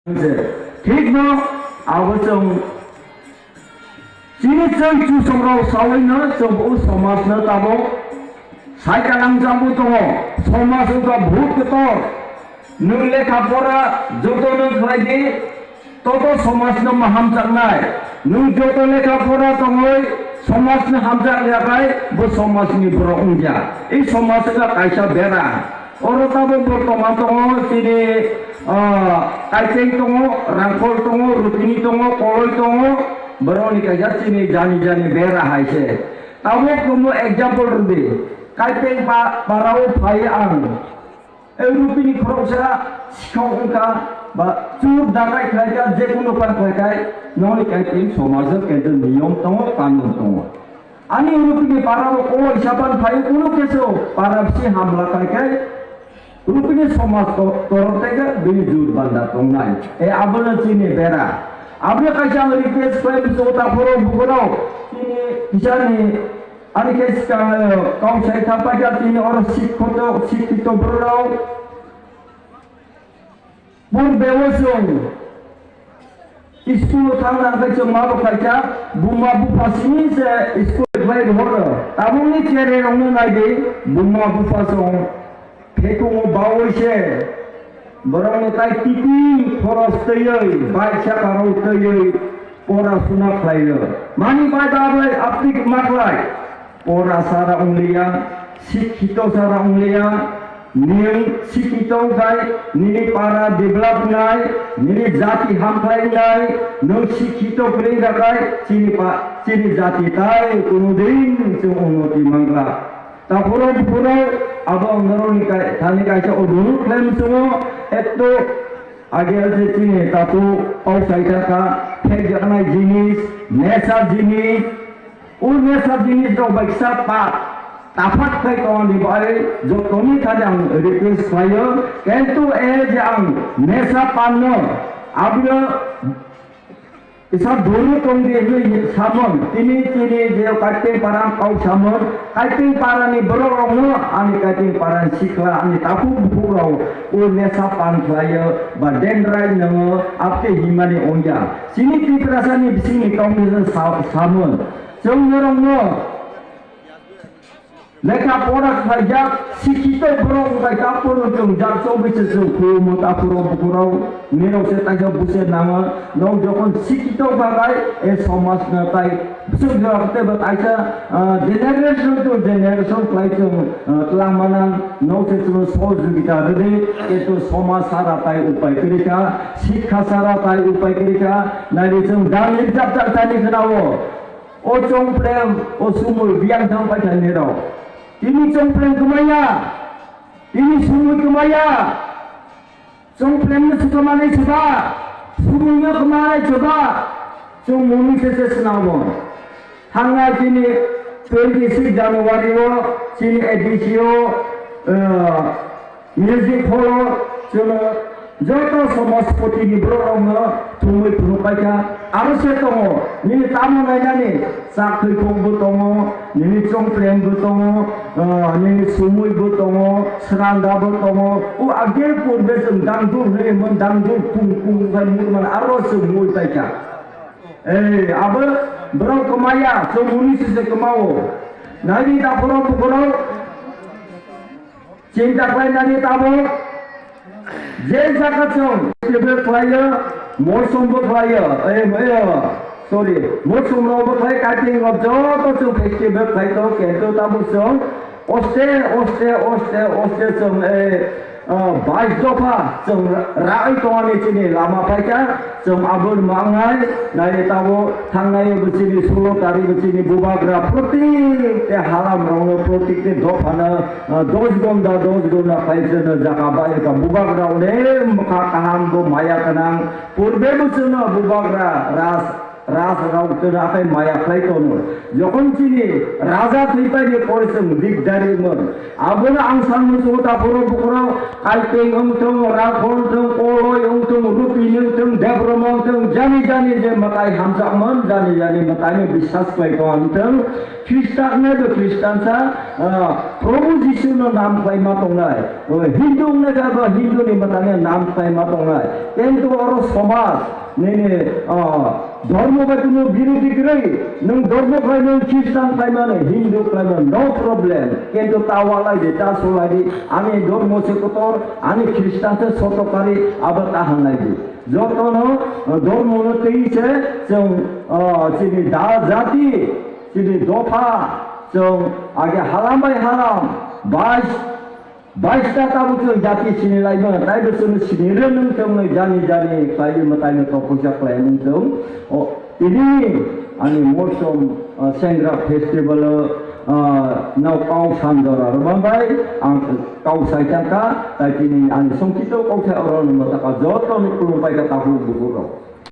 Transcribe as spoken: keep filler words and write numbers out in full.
Thikno abo chwng chini chwng chusongrok sawi no chwng o somajno tabuk sai kalangjagwi tongo. Somaj wngkha bhut kotor. Nwng lekha pora joto nwng khlai di, toto somajno ma hamjaknai. Nwng joto lekha pora tongwi somajno hamjak yakhai bo somajni borok wngya. I somaj wngkha kaisa bera. Oro tabuk bortoman tongo chini, ah, Kaipeng tongo, Rangkhol tongo, Rupini tongo, Koloi tongo, borokni kaisa chini jani jani bera hai se. Tabuk tongmo example rwdi, Kaipeng pa-, parao phai ang, e Rupini khoroksa sikhok wngkha, ba chur dakai khlaikha, jekunu pan khlaikhai, noni Kaipeng somajo kento niyom tongo, kanun tongo. Ani Rupini parao koi sapan phai kunu keso para bisi hamla khai khai Rupini somaj to-, torok tega bini jur banda tongnai. E abono chini bera. Abono kaisa ang request khlai bisingo takhoro bukhoro chini kisani ani khe swkang, eh, kau sai thapaikha chini oro sikkhoto, sikkito borok. Purbe o chwng school thangna hwnkhe chwng ma bo khaikha, buma bupha simi se school khlai rohoro. Tabukni cherai rokno naidi, buma bupha chwng phekungo baui se borokno tai tipi khoros twiwi, bike saka rok twiwi pora suna khlaio. Mani bai babai apni ma khlai? Pora sara ongliya, sikhito sara ongliya, nwng sikhito khai nini para develop nai, nini jati hamkhlai nai, nwng sikhito kwrwi rakhai chini pa-, chini jati tai kunu din chwng unnoti mangla. Takhoro bukhoro abo norokni kai-, thani kaisa odorok khlai muchungo, ekto agel je chini takhuk pau sai thaka, phekjaknai jinis, nesa jinis, O nesa jinis rok bai kisa pa taphak khai tongni bai jotoni thani ang request khlaio. Kintu e je ang nesa panno abro kisa duru tongdi hinwi samon, tini tini je Kaiteng parang kau samon, Kaiteng parani borok rokno ani Kaiteng parani sikla ani takhuk bukhuk rok o nesa pan khlaio ba dendrai nongo apte himani ongya. Chini Tiprasani bisingni tongmisa sa-, samon. Chwng norokno lekha pora khlaijak, sikhito borok wngkha, takhoro chwng jak chobwi se chwng khulumo, takhoro bukhurok nirok se taisa buse nango. Nok jokhon sikhito bagai, e somajno tai bwswk jora teibo taisa, ah, generation to generation khlai chwng, ah, twlang manang. Nok se chwng sohojogita rwdi, kintu somaj sara tai upai kwrwi kha, sikha sara tai upai kwrwi kha. Naidi chwng dal rijak jak tani khwnao. O chongprem, o sumui biyang thang paithani rok. Tini chongprem kwmaya, tini sumui kwmaya. Chongprem no swkang manai chwba, sumui no kwmanai chwba. Chwng mungni se se swnamo. Thangnai tini twenty six January o chini A D C o, eh, Music hall o chwngno joto somaspoti ni borok rokno thumwi phunuk paikha. Aro se tongo, nini tamo nainani sak thwikhok bo tongo, nini chongprem bo tongo, ah, nini sumui bo tongo, sranda bo tongo. O agel purbe chwng dangdur hinwi mon dangdur pung pung khai murman aro chwng mui paikha. Ei, abo borok kwmaya, chwng muni se se kwmao. Nini daphoro bukhoro. Chinta khlainani tabuk je jaga chwng festival khlaio, mosom bo khlaio, eh, eh, sorry, mosom rok bo khlai, Kartik rok joto chwng festival khlai tongo, kintu tabuk chwng oste, oste, oste, oste chwng, eh, ah, bais dopha chwng ra-, raui tongani chini lama phaikha. Chwng aboni mangnai, nai tabo thangnai bo chini sulo tari bo chini bubagra protik te halam rokno protik te dophano, ah, dos gonda, dos gonda khlai chwngno jaga bai ka bubagra one mokha kaham bo maya kanang purbe bo chwngno bubagra ras, ras rok chwngno akai maya khlai tono. Jokhon chini raja thwipai ni pore chwng dikdari mon. Abono ang san muchungo takhoro bukhoro, Kaiteng wngthung, Rakhol wngthung, Koloi wngthung, Rupini wngthung, Debbarma wngthung, Jani jani je mwtai hamjakmon, jani jani mwtaino biswas khlai tong ang thung. Khristan nai bo Khristan sa, ah, Probu Jisu no nam khlai ma tongnai. O Hindu nai kha bo Hindu ni mwtaino nam khlai ma tongnai. Kintu oro somaj nini, ah, dhormo bai kuno birodi kwrwi. Nwng dhormo khlai nwng Khristan khlai mani, Hindu khlai mani, no problem. Kintu ta walai di, ta sulai di. Ani dhormo se kotor, ani Khristan se sotokari, abo ta hangnai di. Jotono, eh, dhormono twi se chwng, eh, chini da-, jati, chini dopha, chwng age halam bai halam, bais, bais ta tabuk chwng jati sini lai mano, taibo chwngno sini rw nwng chwngno jani jani khlaiwi mwtaino tongkhuisa khlai nwng chwng. O, tini ani Mosom, eh, Sengra Festival o, ah, no kau sanjora rwma bai ang kau sai tangka, tai tini ani songkito kau sai oro no taka joto ni khulum pai ka tabu buku rok.